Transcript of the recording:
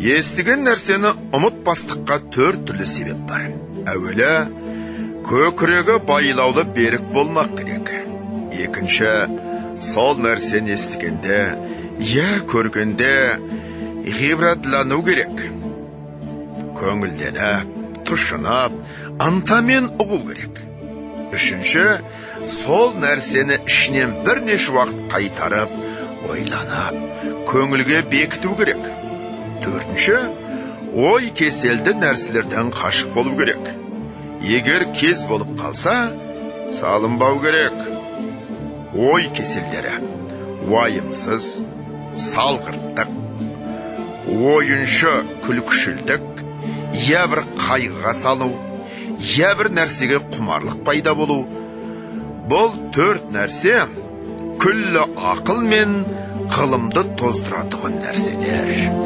Естіген нәрсені ұмытпастыққа төрт түрлі себеп бар. Әуелі, көкірегі байлаулы берік болмақ керек. Екінші, сол нәрсені естігенде, я көргенде ғибратлану керек. Көңілденіп, тұшынып, ынтамен ұғу керек. Үшінші, сол нәрсені ішінен бірнеше уақыт қайтарып, ойланып, көңілге бекіту керек. Төртінші, ой кеселді нәрселерден қашық болу керек. Егер кез болып қалса, салынбау керек. Ой кеселдері: уайымсыз, салғырттық, ойыншы күлкішілдік, я бір қайғыға салу, я бір нәрсеге құмарлық пайда болу. Бұл төрт нәрсе күллі ақыл мен ғылымды тоздыратұғын нәрселер.